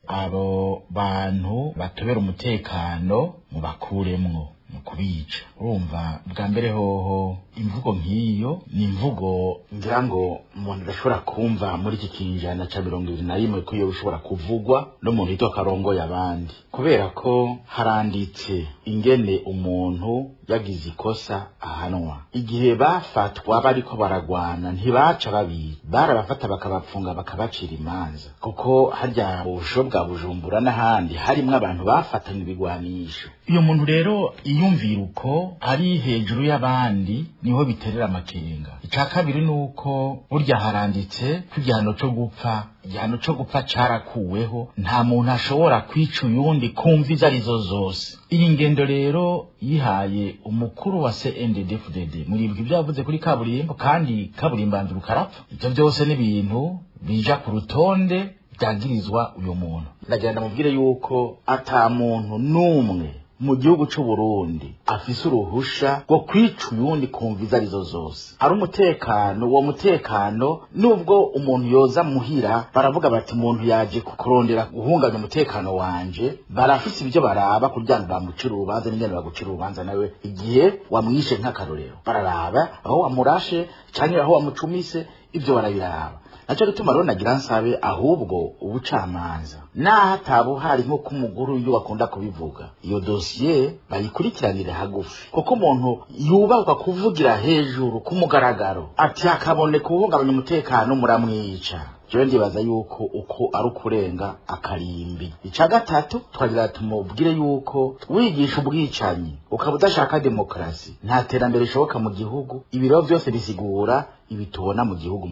Abo bantu batobera umutekano mubakuremwo mu kubica. Urumva, bwa mbere hoho imvugo nk'iyo ni imvugo ngira ngo umuntu adashobora kumva muri iki kinjana ca 21 ko iyo bishobora kuvugwa n'umuntu yitwa karongoye abandi, kubera ko haranditse ingene umuntu yagize ikosa ahanwa. Igihe bafatwa bariko baragwana, ntibaca babica, barabafata bakabapfunga, bakabacira imanza, kuko harya ubusho bwa Bujumbura n'ahandi harimwo abantu bafatanye ibigwanisho. Iyo muntu rero iyumvira uko ari hejuru y'abandi, niho biterera amakenga. Ica kabiri ni uko burya haranditse ko igihano co gupfa, igihano co gupfa carakuweho. Nta muntu ashobora kwica uyundi kumva izo arizo zose. Iyi ngendo rero yihaye umukuru wa CNDD-FDD, muribuka ibyo yavuze kuri kaburimbo, kandi kaburimbo yanze ukarapfa. Ivyo byose ni ibintu bija ku rutonde byagirizwa uyu muntu. Ndagira ndamubwire yuko ata muntu n'umwe mu gihugu c'u Burundi afise uruhusha rwo kwica uyundi kumva izo arizo zose. Ari umutekano, uwo mutekano nubwo umuntu yoza muhira, baravuga bati umuntu yaje kurondera guhungabanya umutekano wanje, barafise ibyo baraba kugira ngo bamucire urubanza n'ingene bagucira urubanza nawe igihe wamwishe. Nk'akarorero, bararaba aho wamurashe canke aho wamucumise, ibyo barabiraba. Naco gituma rero nagira nsabe ahubwo ubucamanza, naho atabuhari nk'uko umuguru iyo bakunda kubivuga, iyo dosiye bayikurikiranire hagufi, kuko umuntu yubahwa kuvugira hejuru ku mugaragaro ati hakaboneka ubuhungabanya umutekano muramwica, jewe ndibaza yuko uko ari ukurenga akarimbi. Ica gatatu, twagira tumubwire yuko wigisha ubwicanyi ukaba udashaka demokarasi, nta terambere rishoboka mu gihugu. Ibiro vyose bisigura ibi tubona mu gihugu.